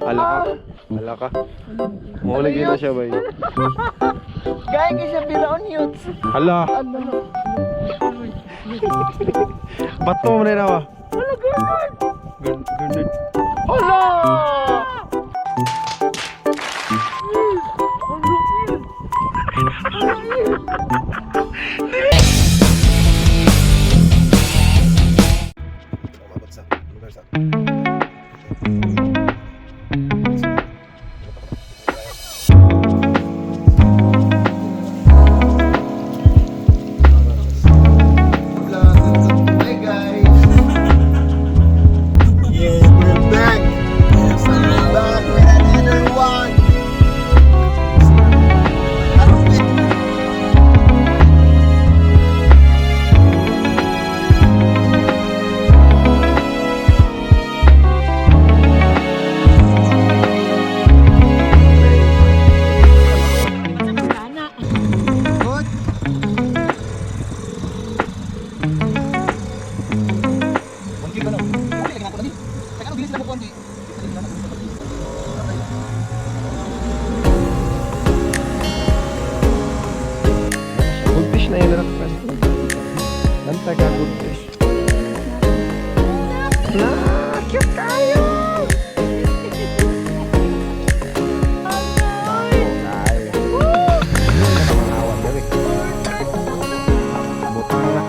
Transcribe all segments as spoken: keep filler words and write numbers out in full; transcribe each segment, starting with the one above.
Hala ka. Hala ka. Mao lagi na siya, bay. Gaya kay siya biraon, youths. Hala. Ano? Bato mo na yun, awa. Hala, ganun. Gan-, ganun. Hala! Umabot sa lugar sa Hi, guys. Yes, we're back. We're back with another one. Good. One K ba na? Dali, lagi na ako dali. Kaya ano, dili sila mo kuwan, di. Goldfish na yun, Rock. Ang taga goldfish. Na, cute kayo! Ay. Butang na.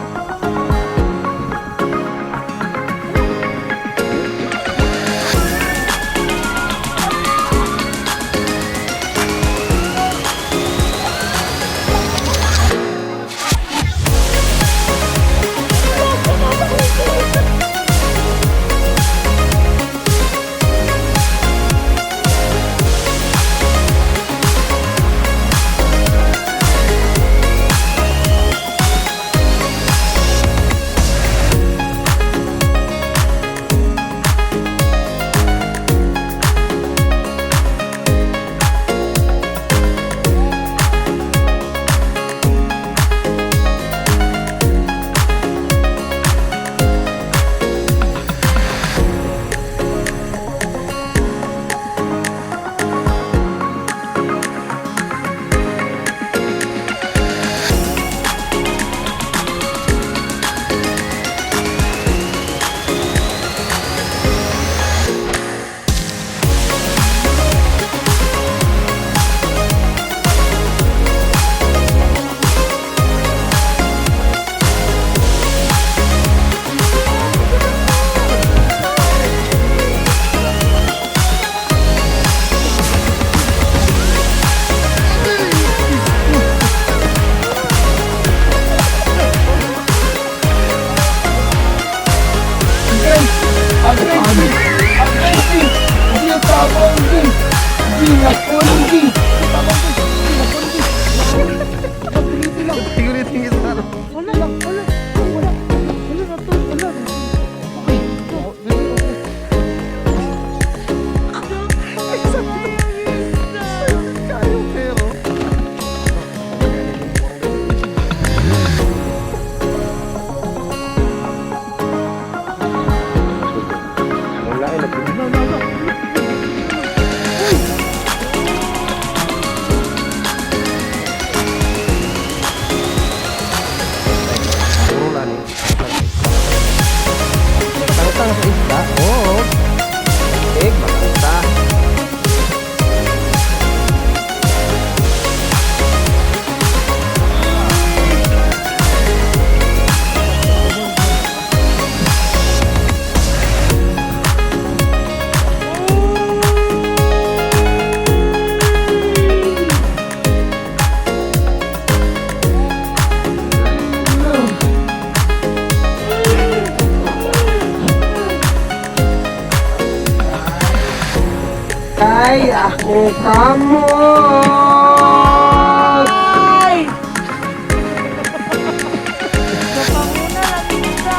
Wala, wala, wala, wala, wala, wala. Puro na ni. Tangtang sa isda. Oh. Tig, makanta. Ay, ako kamot! Ay! Napanguna lang isa.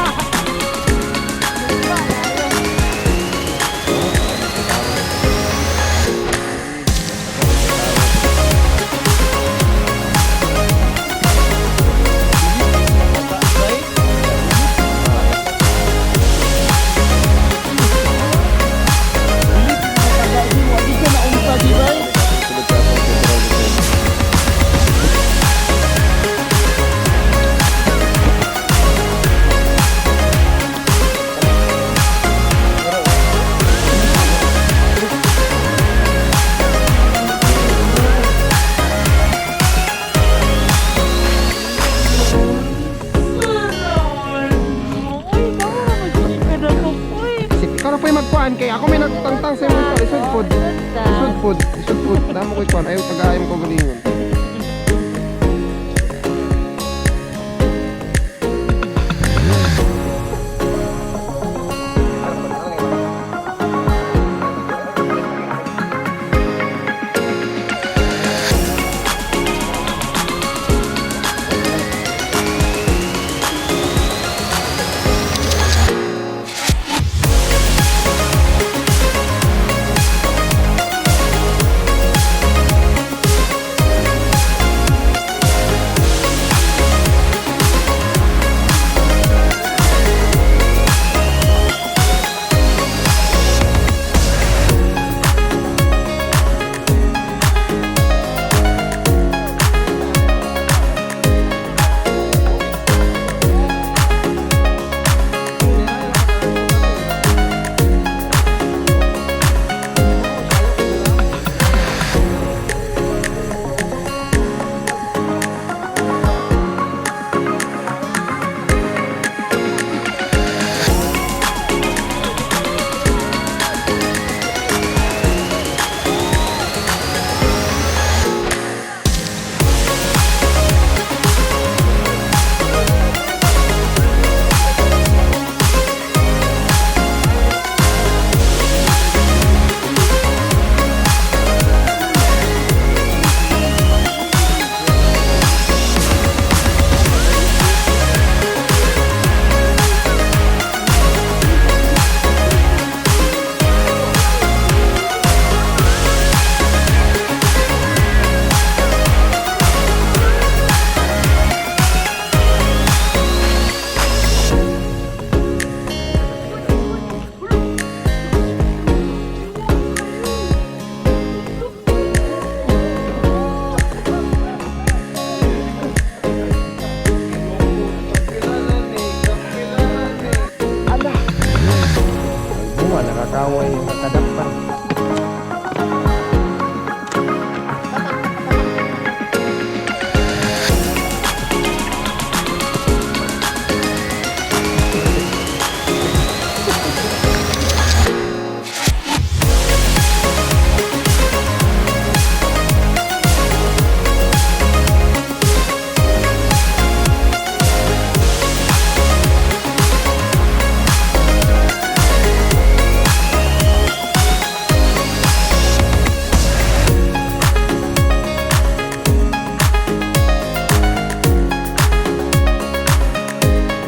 Kay ako may nagtangtang sa imo, isod pod. Isod pod, isod pod. Damo ko'y kuwan. Ayaw, tagaan ko galingon. Ala! Ang bunga nakakaway, nakadakpan.